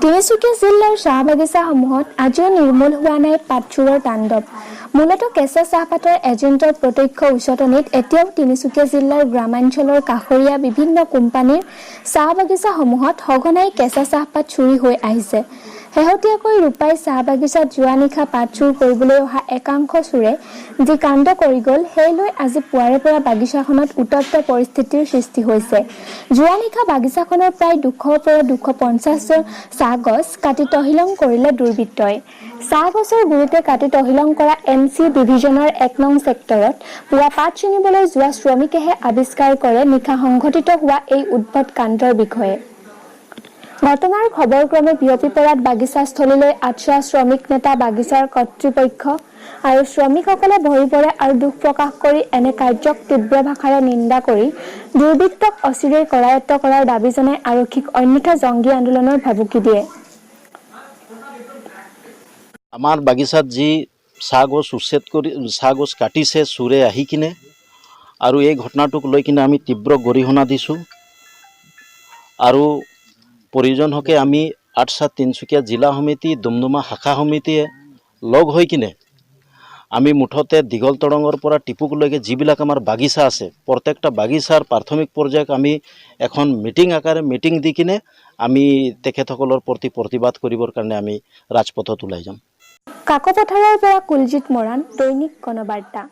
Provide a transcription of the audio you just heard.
তিনিচুকীয়া জিলাৰ চাহ বাগিচাসমূহত আজিও নিৰ্মূল হোৱা নাই পাতচোৰৰ তাণ্ডৱ। মূলতঃ কেঁচা চাহপাতৰ এজেণ্টৰ প্ৰত্যক্ষ উচতনিত এতিয়াও তিনিচুকীয়া জিলাৰ গ্ৰামাঞ্চলৰ কাষৰীয়া বিভিন্ন কোম্পানীৰ চাহ বাগিচাসমূহত সঘনাই কেঁচা চাহপাত চুৰি হৈ আহিছে। শেহতীয়াকৈ ৰূপাই চাহ বাগিচাত যোৱা নিশা পাত চুৰ কৰিবলৈ অহা একাংশ চোৰে যি কাণ্ড কৰি গ'ল, সেই লৈ আজি পুৱাৰে পৰা বাগিচাখনত উত্তপ্ত পৰিস্থিতিৰ সৃষ্টি হৈছে। যোৱা নিশা বাগিচাখনৰ প্ৰায় 200ৰ পৰা 250 চাহ গছ কাটি তহিলং কৰিলে দুৰ্বৃত্তই। চাহ গছৰ গুৰিতে কাটি তহিলং কৰা এম চি ডিভিজনৰ 1 নং ছেক্টৰত পুৱা পাত ছিঙিবলৈ যোৱা শ্ৰমিকেহে আৱিষ্কাৰ কৰে নিশা সংঘটিত হোৱা এই উদ্ভট কাণ্ডৰ বিষয়ে। ঘটনাৰ খবৰ ক্ৰমে বিয়পি পৰাত বাগিচাস্থলীলৈ আটছা, শ্ৰমিক নেতা, বাগিচাৰ কৰ্তৃপক্ষ আৰু শ্ৰমিকসকলে ভৰি পৰে আৰু দুখ প্ৰকাশ কৰি এনে কাৰ্যক তীব্ৰ ভাষাৰে নিন্দা কৰি দুৰ্বৃত্তক অচিৰেই কৰায়ত্ব কৰাৰ দাবী জনাই আৰক্ষীক অন্যথা জংগী আন্দোলনৰ ভাবুকি দিয়ে। আমাৰ বাগিচাত যি চাহ গছ উচ্ছেদ কৰি চাহ গছ কাটিছে চোৰে আহি কিনে আৰু এই ঘটনাটোক লৈ কিনে আমি তীব্ৰ গৰিহণা দিছোঁ আৰু প্ৰয়োজন হকে আমি আটছা তিনিচুকীয়া জিলা সমিতি, ডুমডুমা শাখা সমিতিয়ে লগ হৈ কিনে আমি মুঠতে দীঘল তৰঙৰ পৰা টিপুকলৈকে যিবিলাক আমাৰ বাগিচা আছে, প্ৰত্যেকটা বাগিচাৰ প্ৰাথমিক পৰ্যায়ত আমি এখন মিটিং আকাৰে মিটিং দি কিনে আমি তেখেতসকলৰ প্ৰতি প্ৰতিবাদ কৰিবৰ কাৰণে আমি ৰাজপথত ওলাই যাম। কাকপথাৰৰ পৰা কুলজিৎ মৰাণ, দৈনিক গণবাৰ্তা।